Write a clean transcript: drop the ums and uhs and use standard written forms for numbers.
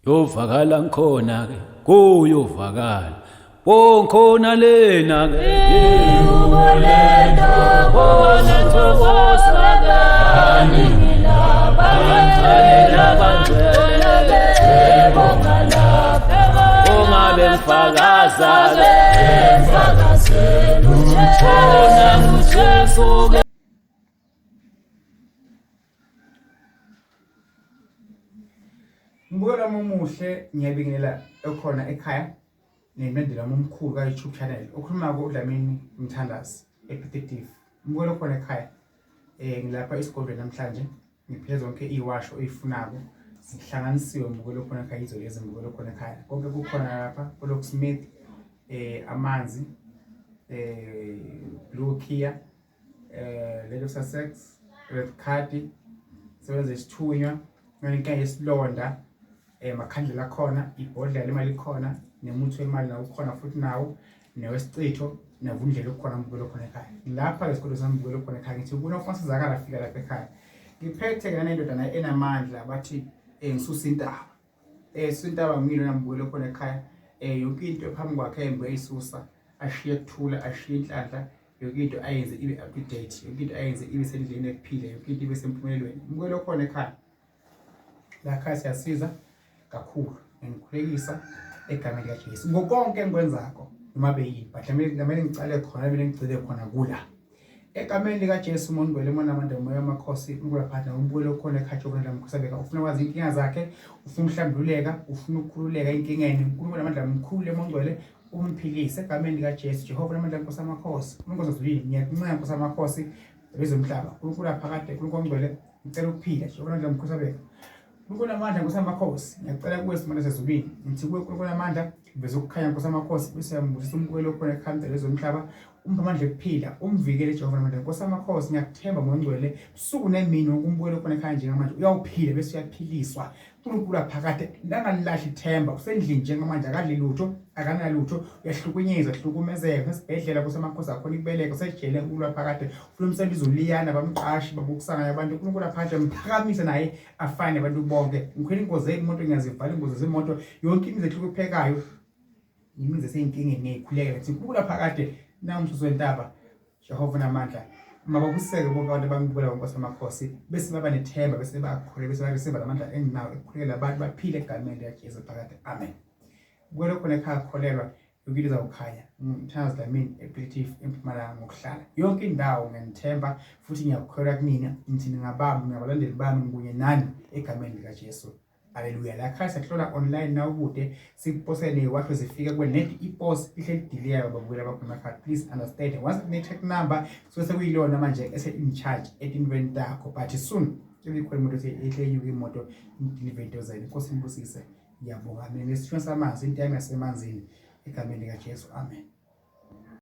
Yovakala ngikhona ke kuyovakala wonkhona lena ke Ubolento bona thokoza kani ngilabangcwele abangcwele bonga lapha ungabe ngifakaza ke mfakazela khona uJesu ke. Mbukelo wami omuhle, ngiyabingelela ekhona ekhaya nemndeni wami omkhulu ka-YouTube channel. Okhulumako uDlamini Mthandazi ePetitif. Mbukelo okhona ekhaya. Ngilapha esigodlweni namhlanje, ngiphethe zonke iy'washo oyifunako. Zihlanganisiwe mbukelo okhona ekhaya, yizo lezi mbukelo okhona ekhaya. Konke kukhona lapha, uLocksmith, amanzi, Blue Kia, Lady of Sussex, Red Card, sebenza isithunywa, inkinga yesilonda, makhandlela akhona, ibhodlela lemali ikhona, nemuthi wemali nawo ukhona futhi nawo, newesichitho navundlela ukhona mbukelo khona ekhaya. Lapha ke isikole sami mbukelo khona ekhaya ngithi ubona ufuna sizakala fika lapha ekhaya. Ngiphethe ke nendodana enamandla bathi ngisusa intaba. Susa intaba ngimile nambukelo khona ekhaya. Yonke into ephambi kwakhe embe eyisusa ashiye kuthula ashiye inhlanhla yonke into ayenze ibe up to date, yonke into ayenze ibe sendleleni ekuphila, yonke into ibe sempumelelweni. Mbukelo khona ekhaya. La khaya siyasiza kakhulu, ngikhulekisa egameni likaJesu ngokonke engikwenzako noma beyini, but kumele ngicale khona, kumele ngigcile khona kula egameni likaJesu. Mongcwele mona amandla moya amakhosi uNkulunkulu umbukelo khona ekhaya jobona lamkhosabeka ufuna kwazi inkinga zakhe, ufuna ukuhlambululeka, ufuna ukukhululeka enkingeni. uNkulunkulu amandla mkhulu mongcwele umphilise egameni likaJesu. Jehova namandla Nkosi amakhosi, uNkulunkulu osezulwini, ngiyakuncenga Nkosi amakhosi bezomhlaba, uNkulunkulu aphakade, uNkulunkulu ongcwele, ngicela ukuphila. Jehova namandla mkhosabeka, uNkulunkulu amandla Nkosi amakhosi, ngiyacela kuwe simandla sezulwini, ngithi kuwe uNkulunkulu amandla veza ukukhanya Nkosi amakhosi, bese uyambusisa umbukelo okhona ekhaya lezomhlaba, umphe amandla ekuphila, umvikele Jehova namandla Nkosi amakhosi. Ngiyakuthemba mongcwele busuku nemini, wonke umbukelo okhona ekhaya njengamanje uyawuphila bese uyaphiliswa. uNkulunkulu aphakade langalilahli ithemba, usendlini njengamanje akadli lutho, akanalutho, uyahlukunyezwa, uhlukumezeka esibhedlela kusemakhosi akhona ikubeleka, usejele. uNkulunkulu aphakade ufuna umsebenzi uzoliyana bamqashi babukusana abantu. uNkulunkulu aphakade mphakamise naye afane nabantu bonke. Ngikhwela ingozi zemoto, ngiyazivala ingozi zemoto, yonke imizi ehlukuphekayo imizi eseyinkingeni ngiyayikhulekela ngithi uNkulunkulu aphakade nawumsuso wentaba Jehova unamandla mababuseke bonke abantu abangibukela nkosi amakhosi, bese baba nethemba, bese bakhule, bese bareceive lamandla enginawo ekukhulekela abantu baphile egameni likaJesu phakade, amen. Bukela khona ekhaya, kholelwa yonke into izawukhanya. Ngithandaza Dlamini ePetief eMpumalanga ngokuhlala yonke indawo, ngiyanithemba futhi ngiyakukholelwa kunina, ngithi ningabami, ningabalandeli bami, ngikunye nani egameni likaJesu. Haleluya. La khaya siyahlola online nawukude sikuposele ney'washo zifike kuwe net ipost ihleli dileyayo babukela abakhona emakhaya. Please understand. Once kune-track number suke sekuyilona manje ese-in charge etintweni takho, but soon ikhona imoto ehle enyuka imoto ideliver into zenu. Inkosi inibusise. Ngiyabonga. Mina ngesithunywa samanzi, into yami yasemanzini egameni likaJesu. Amen.